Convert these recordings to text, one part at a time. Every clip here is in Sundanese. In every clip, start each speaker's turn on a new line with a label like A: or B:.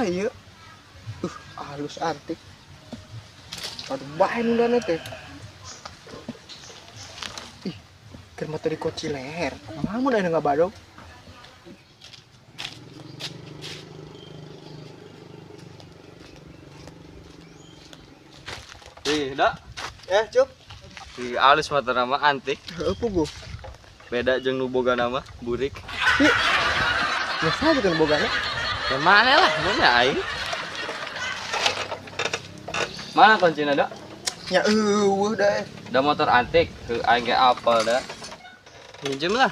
A: Saha ieu? Halus antik. Aduh, bae nundana teh. Ih, keur mah teu dikunci leher. Kumaha mun aya ngabadog?
B: Ih, dak.
A: Cup.
B: Ih, alus mah nama antik.
A: Heuh, puguh.
B: Beda jeung nu boga nama, burik.
A: Ih. Biasa gitu nu bogana.
B: Ya mana lah, mana aing. Mana kuncina, dak?
A: Ya eueuh da.
B: Da motor antik, heuh aing ge apal da. Minjem lah.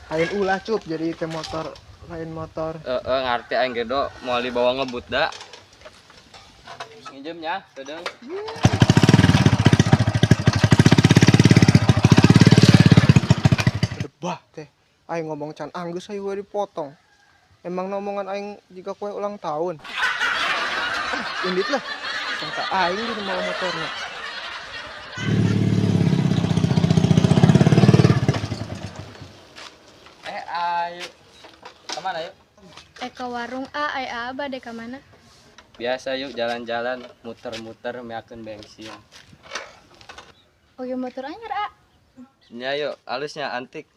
A: Lain ulah, Cup, jadi teh motor lain motor.
B: Heeh, ngarti aing ge do moal dibawa ngebut da. Minjemnya, sedeng.
A: Bah teh, aing ngomong can anggeus aing we dipotong. Emang ngomongan aing jika kue ulang tahun. Indit lah. Sangka aing di rumah motornya.
B: Ayo. Kemana yuk?
C: Ke warung A, ai A bade ka mana?
B: Biasa yuk jalan-jalan, muter-muter meakeun bensin.
C: Oke, motor anyar, A.
B: Nya yuk, alusnya antik.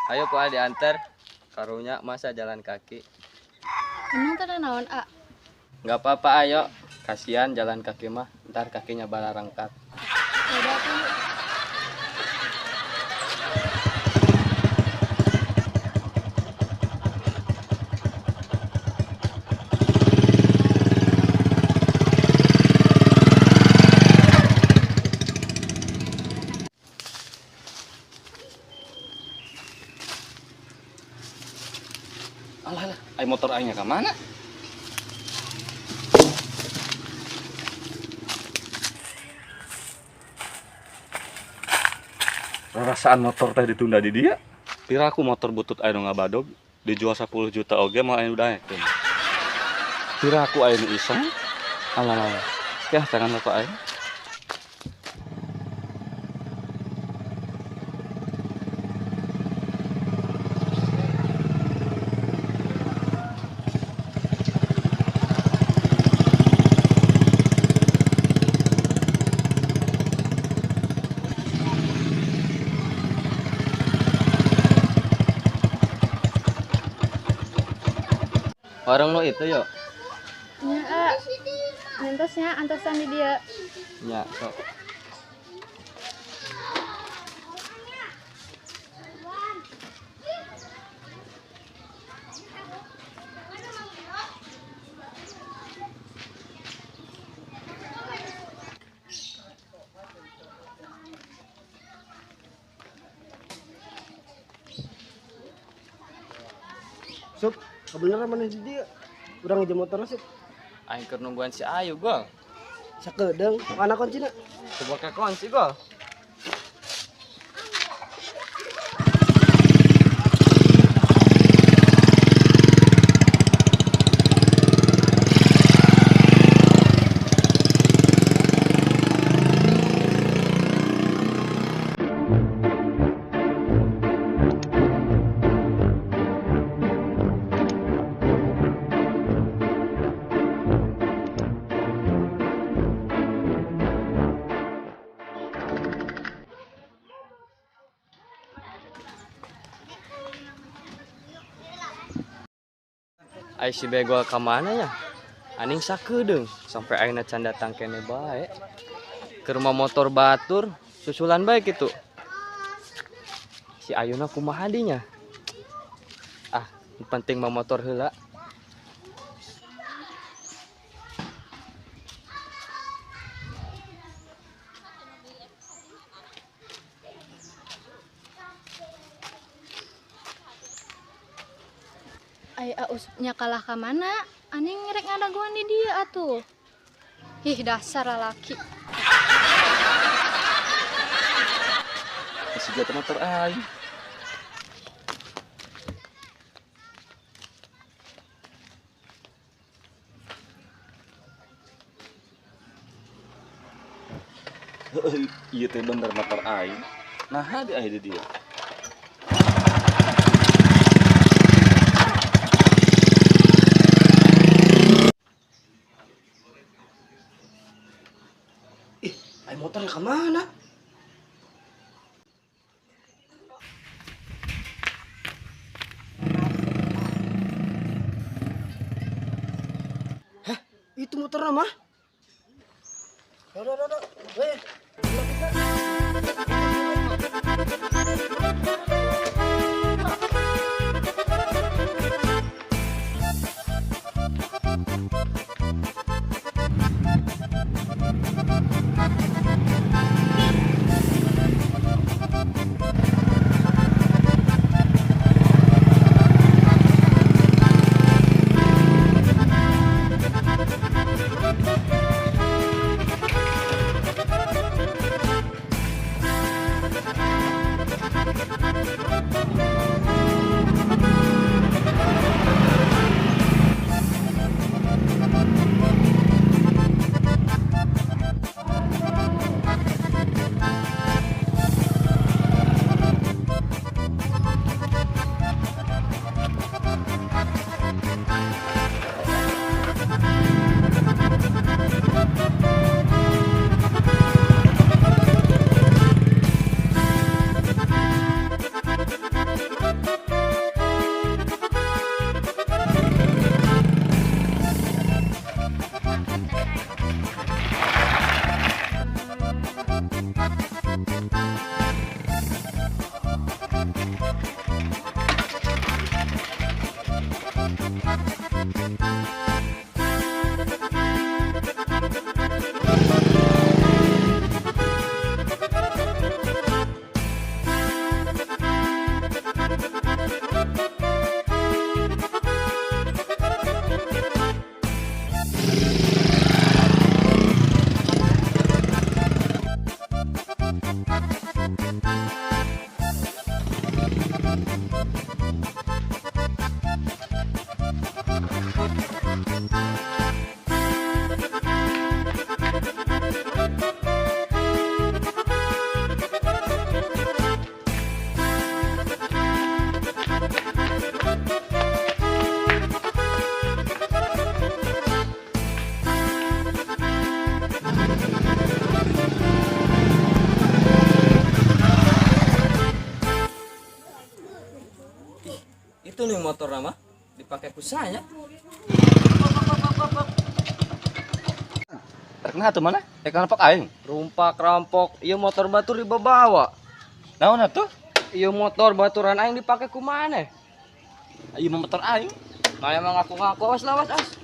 B: Ayo ku diantar. Karunya masa jalan kaki.
C: Emang teu naon, A?
B: Nggak apa-apa, ayo. Kasihan jalan kaki mah, ntar kakinya balarangkat.
C: Udah atuh, yuk.
D: Alah, alah, ai motor aingnya ka mana? Rarasaan motor teh ditunda di dia. Piraku motor butut aya nu ngabadog dijual 10 juta oge mah aya nu daekeun. Piraku aya nu iseng. Alah, alah. Yah, tangan bapak aing.
B: Warung nu itu yuk.
C: Nya, A. Nentosnya antosan di dia.
B: Nya, sok.
E: Sup, kebenaran mana di dia? Urang ngejam motor Sup.
B: Aing keur nungguan si Ayu, Gol.
E: Sakedeung, mana kuncina?
B: Coba ke kunci, Gol. Ai si begol ka mana ya? Aning sakedeung sampai ayeuna can datang kene bae. Ke rumah motor batur susulan bae kitu. Si Ayuna kumaha dinya? Ah, penting mah motor heula.
C: Ai usupnya kalah ka mana? Aning rek ngadaguan di dia atuh. Ih, dasar lalaki.
D: Isi jatuh motor aing. Heuh, ieu teh bener motor aing. Nah, di aya di dia.
E: Ayo motornya kemana? Hah, itu motornya mah? Udah. Weh.
B: Itu nih motor nama dipakai kusanya.
D: Rek tuh mana? Rek rampok aing.
B: Rumpak rampok, ieu motor batur dibawa.
D: Naon atuh?
B: Ieu motor baturan aing dipake ku maneh?
D: Ieu motor aing.
B: Nah emang ngaku-ngaku awas lawas as.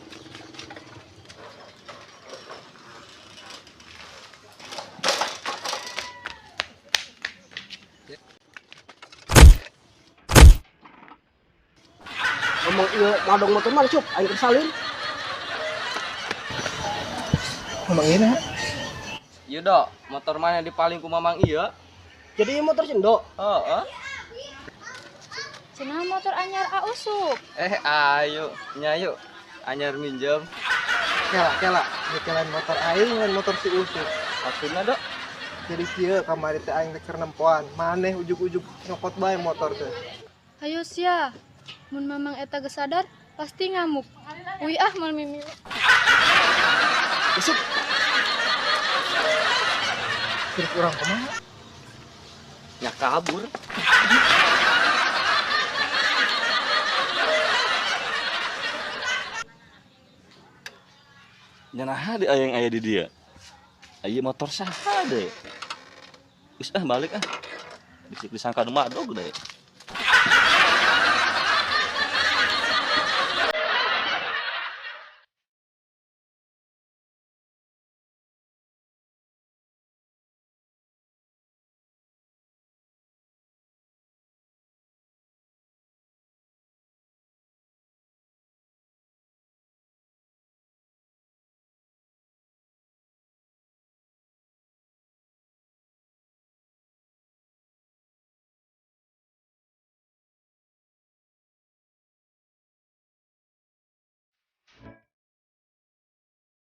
E: Ngomong iya madong motor mana cup, aing kesalin.
A: Ngomong ini.
B: Iya dok, motor mana dipaling ku mamang iya?
E: Jadi motor cendok.
B: Heeh.
C: Cenah motor anyar a usup.
B: Ayo, nyayu. Anyar minjem.
A: Kela, lain motor aing lain motor si usup.
B: Maksudnya dok?
A: Jadi kieu kamari teh aing teh keur nempoan, maneh ujug-ujug nyokot bae motor teh.
C: Hayo sia. Mun mamang eta geus sadar pasti ngamuk. Uy ah mal mimi.
A: Usup. Terus urang kumaha?
B: Ya kabur.
D: Nyanaha di ayang aya di dia. Aya motor saha deh. Geus ah balik ah. Bisik disangka nu madog deh.